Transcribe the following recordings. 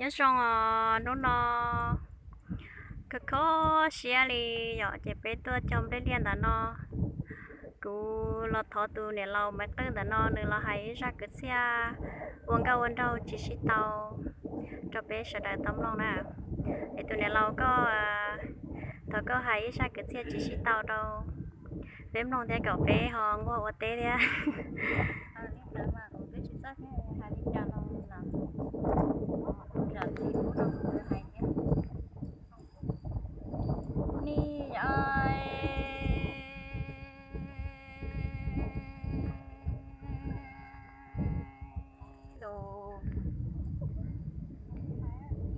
Nyob zoo os, hnub no kho kho siab li yom, ces peb tuaj cog nplej liaj ntawm no. Kuv los thov tus niam laus Maiv Qwj ntawm no, nws los hais ib zaj kwv txhiaj ua nkauj ua nraug tsis sib tau rau peb sawv daws tau mloog na. Es tus niam laus koj, thov koj hais ib zaj kwv txhiaj tsis sib tau rau peb mloog thiab kom peb ho nquag ua teb thiab. Ni yom, tus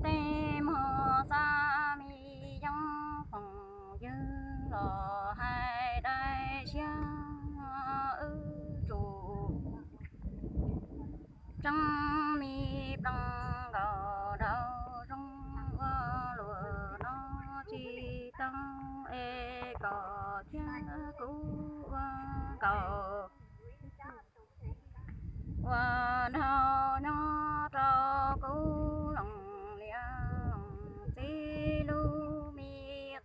tej mog xab me yeeb foom ywg los hais dai siab wb tsum tseeb me ploog nkaus rau zoo ua luam no tsis tau es kom thiab kuv ua nkaus ua dhau nyob rau kuv loos liaj loos txiv lub me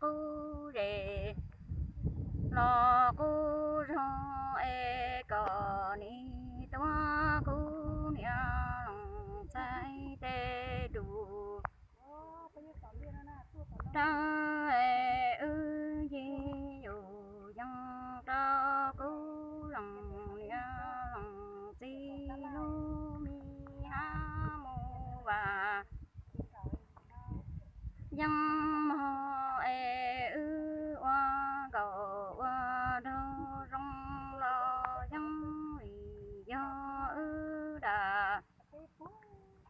qub zes los qub zog es kom nim tuav kuv niam loos txhais tes tus dawb es wb yig yus yees rau kuv loos niam loos txiv lub me hab mus vas. Yeej mog es wb ua nkaus ua nraug zoo los yeej vim yog wb dam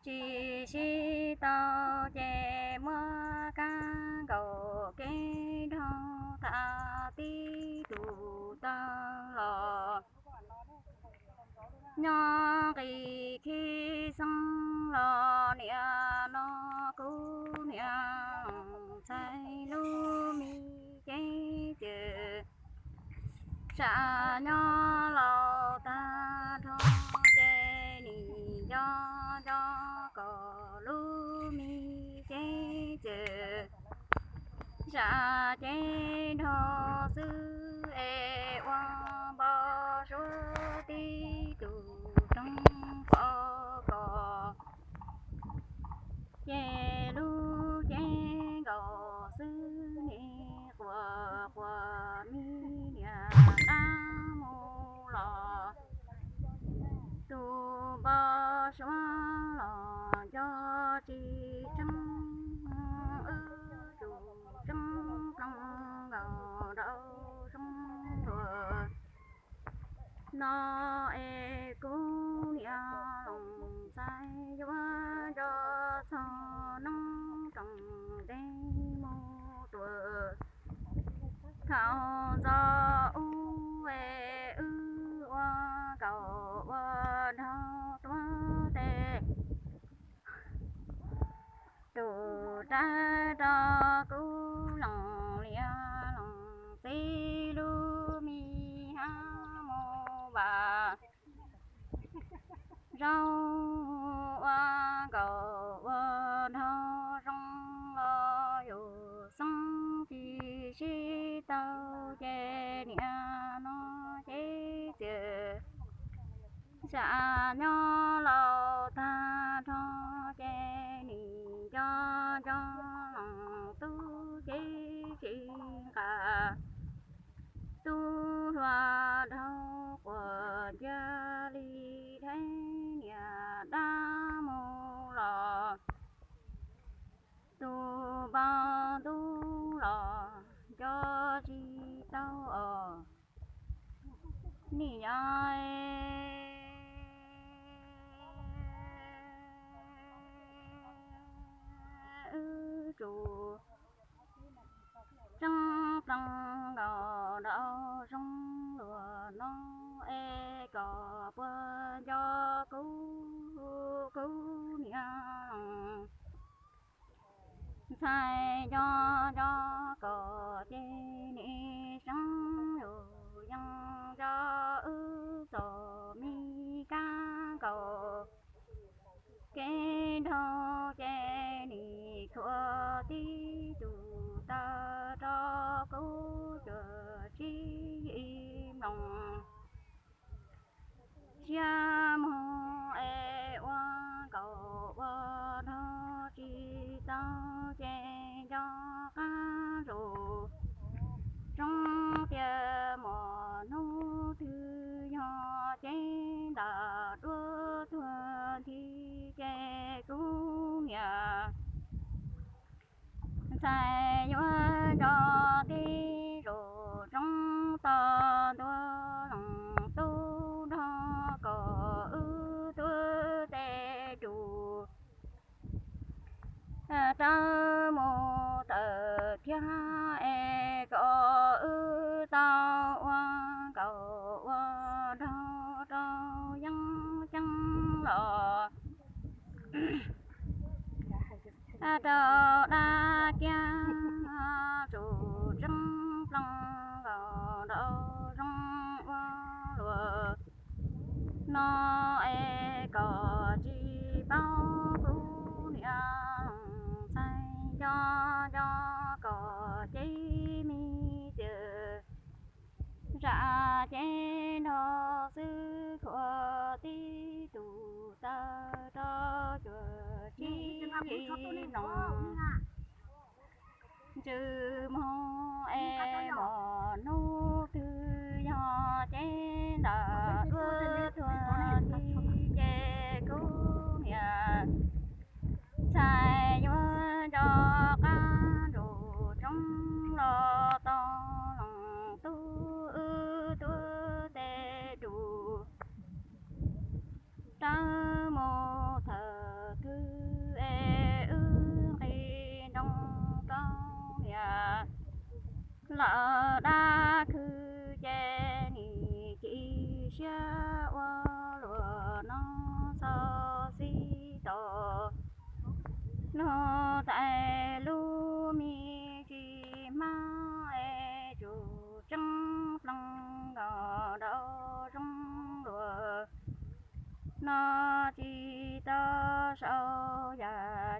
tsis sib tau ces muab kab nkaus kev nrog tham tib tug taw los nyob nqis khib xeeb los niam no kuv niam txhais lub me cev txwm sam nyob laus tag nrho ces nim nco nco kom lub me cev txwm sam cev nrho xwb es ua npau suav tib tug roog pov kom ces lub cev nkaus xwb nim quas quas me niam dab mus los tus npau suav los nco tsis tseeb wb tsum tseeb ploog nkaus rau zoo luam no es kuv niam loos txhais yuav nco txog noob roos ntev mus tuam thaum ntxov ub es wb ua nkaus ua nraug tuav tes tus dawb rau kuv loos liaj loos txiv lub me hab mus vas. Zaug ua nkaus ua nraug zoo los yus xeeb tsis sib tau ces niam no cev txwm sam nyob laus tag nrho ces nim nco nco loos tub cev tsis nqa tub hluas dhau quas cia li dheb niam dab mus los tus npau ntub los nco tsis tau os. Nim no wb tsum tseeb ploog nkaus rau zoo luam no es kom puas nco kuv, kuv niam ntxhais nco nco kom ces nim seeb yus yees nco wb txom me kab nkaus kev nrog ces tub cuag tsib yim mloog. Siab muag es ua nkaus ua nrog tsis tau ces nco qab zus. Zoo tias muaj hnub twg yog cev ntam duab tuag nthi ces kuv niam ntxhais yuav nco tib zoo tsoov to ntua loos tub nrog kom wb tuaj tej tus rov mus tawm thiab es kom wb tau ua nkaus ua nraug rau yeeb ceeb los rau dab kiag tsum tseeb ploog nkaus nraum zoov ua luaj no es kom tsis paub kuv niam ntxhais nco nco kom cev me txwm zam cev nrog xwb khuam tib tug taw rau cuag tsib yim mloog. Ntsws muag es muaj hnub twg yog cev ntam duab tuag nthi ces kuv niam ntxhais yuav nco qab zus tsoov los tau loos tub wb tuaj tej tus rov mus thawm twg es wb nqis nroo rau niam lawm dab khw ces nim cis siab ua luaj no xauj xib tos luag tais lub me ntsis hmab es tsum tseeb ploog nkaus nraum zoov luaj no tsis tau sau yam